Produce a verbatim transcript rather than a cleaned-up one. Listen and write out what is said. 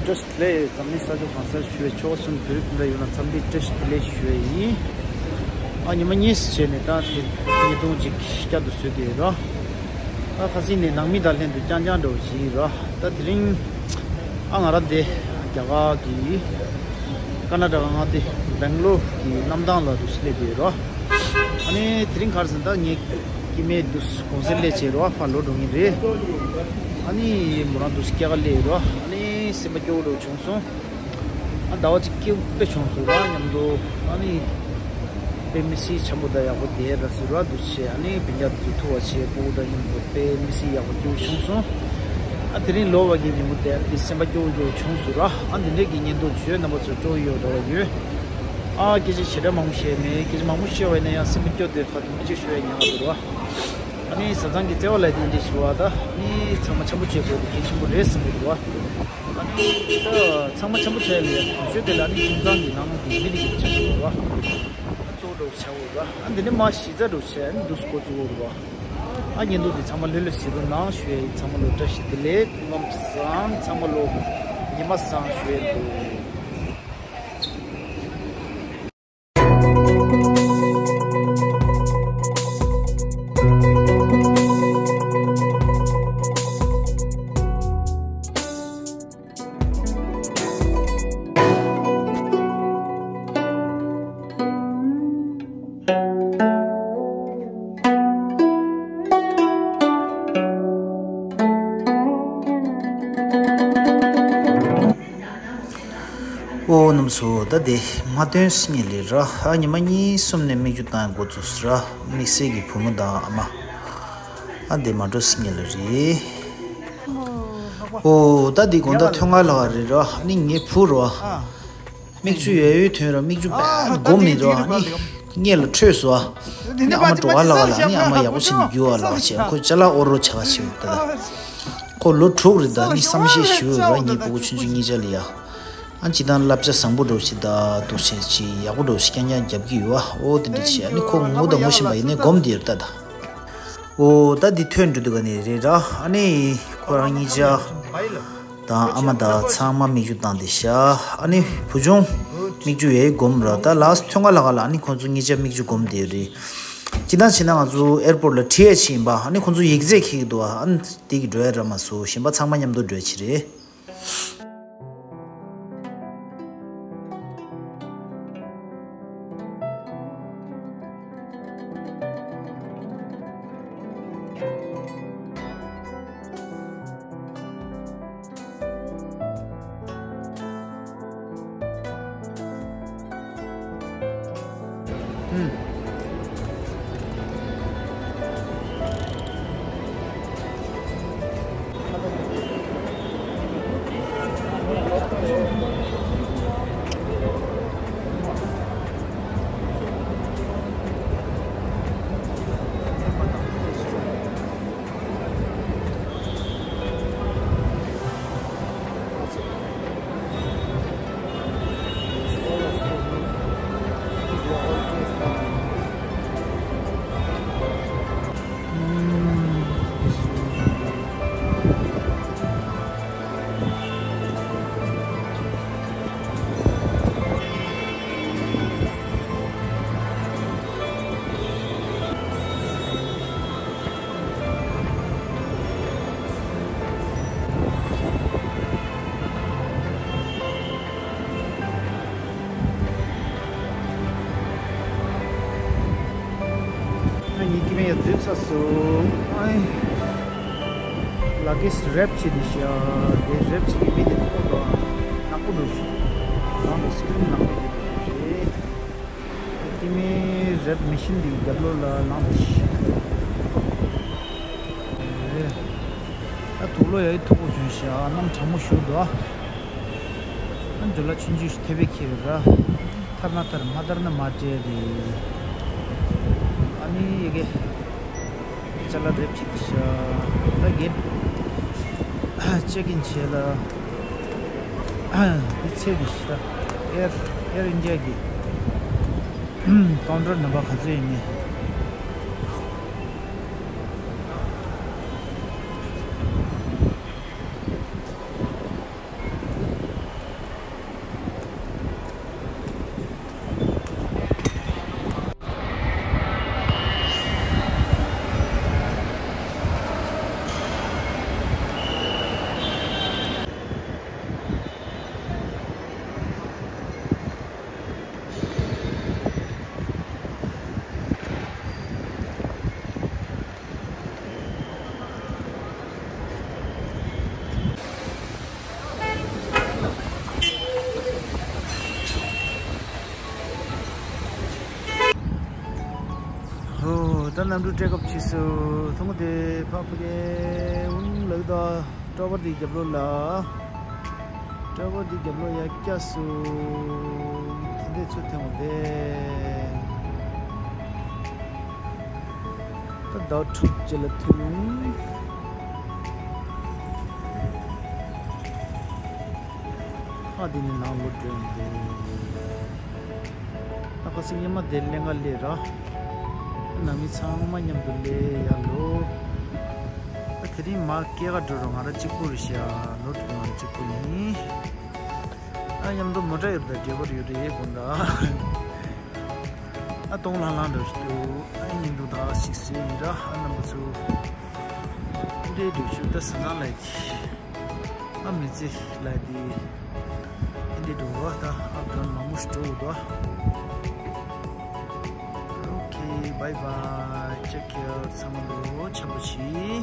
བཀྲ་ཤིས་བདེ་ལེགས། འཛམ་གླིང་ས་ཕྱོགས་གང་སར་བཞུགས་པའི་ཆོལ་ཁ་གསུམ་བོད་རིགས་སྤུན་ཟླ་ཡོངས་ལ་འཚམས་འདྲི་བཀྲ་ཤིས་བདེ་ལེགས་ཞུ་བ་ཡིན། ཨ་ཉི་མ་གཉིས་བྱས་ནས་ད་དེ་བརྙན་ཐུང་ཅིག་བསྐྱར་དུ་བཟོས་ཏེ་རོ། ཨ་ཁ་སང་ནས་ནང་མི་དང་ལྷན་དུ་རྐྱང་རྐྱང་འདྲ་བོ་ཞིག་ཡིན་རོ། ད་དེ་རིང་ཨ་ང་རང་དེ་རྒྱ་གར་གྱི་ཀར་ན་ཊ་ཀ་མངའ་སྡེ་སྦེང་ལོར་གྱི་གནམ་ཐང་ལ་འདུག་སེ་སླེབས་ཡོད་རོ། ཨ་ནི་དེ་རིང་ག་རེ་ཟེར་ན་ད་ངའི་སྐྱེ་དམན་འདུག་སེ་གུང་སེང་སླེབས་བྱས་རོ། ཕར་ལོག་འགྲོ་གི་རེད། ཨ་ནི་མོ་རང་འདུག་སེ་སྐྱེས་ཀ་སླེབས་རོ། ཨ་ནི་སེམས་པ་སྐྱོ་བོ་འདྲ་བྱུང་སོང་། ཨ་ཟླ་བ་གཅིག་སྐྱིད་པོ་དཔེ་བྱུང་སོང་ར་མཉམ་དུ། ཨ་ནི་དཔེ་མི་སྲིད་འཆམ་པོ་དང་ཡག་པོ་བསྡད་ར་ཟེར་ར་འདུག་སེ། ཨ་ནི་སྤུན་ཀྱག་དེ་ཚོ་ཐུག་པ་བྱས་སྤུ་གུ་དང་མཉམ་དུ་དཔེ་མི་སྲིད་ཡག་པོ་སྐྱིད་པོ་བྱུང་སོང་། ཨ་དེ་རིང་ལོག་པ་གི་ཉིན་མོ་དེ་ཨ་ནི་སེམས་པ་སྐྱོ་བོ་སྐྱོ་བོ་བྱུང་སོང་ར། ཨ་འདི་འདྲས་ཀྱི་བརྙན་ཐུང་བཟོས། རྣམ་པ་ཚོ་སྤྲོ་ཡོད་འདྲ་བ་ཡོད། ཨ་སྐད་ཆ་ཞེ་དྲག་མང་པོ་བཤད་མེད། སྐད་ཆ་མང་པོ་བཤད་པ་ཡིན་ན་ཡང་སེམས་པ་སྐྱོ་དེ་ཁ་ཐུག་མི་གཅིག་ཞུ་ཡ་ཉན་པ་འདུག་ར། ཨ་ནི་བཟའ་ཚང་གི་བརྩེ་བ་ལ་དེ་འདྲས་ཞུ་བ་ད། ཨ་ནི་ཚང་མ་འཆམ་པོ་བྱེད་དགོས་དེ་གལ་ཆེན་པོ་རེད་བསམ་གྱི་འདུག་བ། ཨ་ནི་ད་ཚང་མ་འཆམ་པོ་བྱས་ལས་དང་ཤོས་དེ་ལ་ཨ་ནི་ཁྱིམ་ཚང་གི་ནང་གི་མི་དེ་གི་ཆ་ཞུ་བ། ཨ་གཙོ་བོ་འདྲ་བོ་བྱ་དགོས་ར། ཨ་འདི་ནི་མ་གཞི་རྩ་འདྲ་བོ་བྱས་ཨ་ནི་འདུག་སེ་འགོ་བཙུགས་དགོས་ར། ཨ་བརྙན་ཐུང་དེ་ཚང་མ་ལྷོད་ལྷོད་གཟིགས་རོགས་གནང་ཞུ་ཡ་ཡིན། ཚང་མ་ལོ་བཀྲ་ཤིས་བདེ་ལེགས། སྐུ་ཁམས་བཟང་། ཚང་མ་ལོ་ཉི་མ་བཟང་ཞུ་ཡ་འདུག་ཨོ་རྣམ་པ་ཚོ། ད་དེ་མ་སྟོན་སྙིང་ལས་ར། ཨ་ཉི་མ་གཉིས་གསུམ་ནས་མིག་ཆུ་བཏང་འགོ་བཙུགས་ར། དམིགས་བསལ་གྱི་བུ་མོ་དང་ཨ་མ། ཨ་དེ་མ་འགྲོ་སྙིང་ལས་རེད། ཨོ་ད་དེ་དགོང་དག་ཐོན་ཁ་ལ་རེད་ར། ཨ་ནི་ངའི་བུ་ར། མིག་ཆུ་ཡོད་ཡོད་ཐོན་ར། མིག་ཆུ་བས་སྒོམ་མི་འདུག་ཨ་ནི་སྔས་ལ་འཕྲོས་སོ། ཨ་ནི་ཨ་མ་འགྲོ་བ་ལ་ག་ལ། ཨ་ནི་ཨ་མ་ཡག་པོ་བྱས་ནས་རྒྱུ་བ་ལ་བྱས། ཁོ་ཅ་ལག་ཨོ་རོ་བྱ་བ་བྱེད་འདུག་ད་ཁོ་ལོ་དྲུག་རེད། ད་ཨ་ནི་བསམ་ཤེས་ཞུ་ར། ངའི་སྤུ་གུ་ཆུང་ཆུང་གཉིས་ཆ་ལ་ཡ། ཨ་སྤྱི་བཏང་བསླབ་བྱ་བཟང་པོ་འདྲ་བོ་ཞིག་ད་འདུག་བྱས་ཅིག་ཡག་པོ་འདྲ་བོ་ཞིག་རྐྱང་རྐྱང་རྒྱབ་ཀྱི་ཡོད་བ། ཨོ་དེ་འདྲ་བྱས། ཨ་ནི་ཁོ་ངུ་དང་ངུ་བཞིན་པ་ཡིན་ནའི་སྒོམ་དེ་རེད་ད། ད་ཨོ་ད་འདི་ཐོན་འགྲོ་དུས་ག་ནས་རེད་ར། ཨ་ནི་ཁོ་རང་གཉིས་ཆ། དང་ཨ་མ་དང་ཚང་མ་མིག་ཆུ་བཏང་བསྡད་ཤག་ཨ་ནི་བུ་ཆུང་མིག་ཆུ་ཡའི་སྒོམ་ར། ད་ལགས་ཐོན་ཁ་ལ་ག་ལ། ཨ་ནི་ཁོང་ཚོ་གཉིས་ཆ་མིག་ཆུ་སྒོམ་བསྡད་རེད། སྤྱིར་བཏང་བྱས་ན་ང་ཚོ་ཨེར་པོར་ལ་ཁྲིད་ཡས་ཕྱིན་པ། ཨ་ནི་ཁོང་ཚོ་ཡིག་ཚད་འཁྱེར་གྱི་འདུག་ཨ་ནི་དེ་གི་འགྲོ་ཡ་ར་མ་སོང་། གཞན་པ་ཚང་མ་མཉམ་དུ་འགྲོ་ཡ་ཅིག་རེད། ཨ་ངའི་སྐྱེ་དམན་ཡ་འཛུལ་ཚར་སོང་། ཨའི། ལ་ཀེས་རེབ་བྱེད་དེ་ཤ་དེ་རེབ་བྱེད་ཀྱི་མི་དེ་ཐོག་ཏུ་ནག་པོ་འདུག་རང་གི་སི་ཀྲིན་ནང་དུ་རེད། སྐྱེ་དམན་རེབ་མི་ཤིན་དེའི་རྒྱབ་ལོགས་ལ་ལངས་ཏེ་ཤི། ད་དུག་ལོག་ཡ་ཡི་མཐུག་པོ་བྱུང་ཤག་གནམ་གྲང་མོ་ཞུ་འདུག་ཨ་འཇོ་ལ་ཆུང་ཆུང་ཞིག་ཐེ་བའི་ཁྱེར་ར། ཐར་ན་ཐར་མ་ཐར་ན་མ་སྤྲད་རེད། ཨ་ནི་ཡི་གེ་ཅ་ལག་རེབ་ཅིག་ཤག་ད་གེ་ཅེག་ཨིན་བྱས་ལ། འདི་ཚད་འདི་ཤི་ད། ཨེར་ཨེར་ཨིན་ཌི་ཡ་གི་ཀའུན་ཊར་ནམ་བར་ག་ཚོད་ཡིན་མིན། གནམ་གྲུ་སྤྲད་སྐབས་ཕྱིས་སུ་ཐུང་དེ་ཕ་ཕུ་གེ་འུན་ལག་ད་ཀྲོ་བར་དེ་རྒྱབ་ལོགས་ལ། ཀྲོ་བར་དེ་རྒྱབ་ལོགས་ཡ་སྐྱ་སུ་དེ་འདྲས་ཚུར་ཐོན་འོང་དེ། ད་ཟླ་དྲུག་ཅིག་ལ་ཐུག་ཡོང་། ཨ་དེ་ནི་ནང་ལོག་འགྲོ་ཡོང་དེ། ཨ་ཁ་སང་ཉི་མ་དེ་ལེན་ག་ལས་ར། ནང་མི་ཚང་མ་མཉམ་དུ་ལས་ཡ་ལོ། ཨ་དེ་རིང་མ་སྐྱེས་ག་འགྲོ་རོགས། ང་ར་གཅིག་པུ་རེད་ཤག་ལོ་དྲུག་ང་ར་གཅིག་པུ་ཡིན། ཨ་མཉམ་དུ་མོ་ཊ་ཡོད་པ་འདྲེ་བར་ཡོད་རེད་དགོན་ད། ཨ་སྟོང་ལྷང་ལྷང་འདྲ་ཞིག་འདུག་ཨ་ཉིན་དུ་ད་ཞིག་སེ་ཡིན་ར། ཨ་རྣམ་པ་ཚོ་འདྲེ་འགྲུབ་ཆུ་ད་ཟ་ན་ལ་ཡི། ཨ་མི་ཚེ་ལ་དེ་འདི་འགྲོ་བ་ད་ཨ་བྲོན་མང་པོ་ཞིག་འགྲོ་འདུག Okay, bye bye. Take care. ཚང་མ་ལོ་ཆ་པོ་ཆི།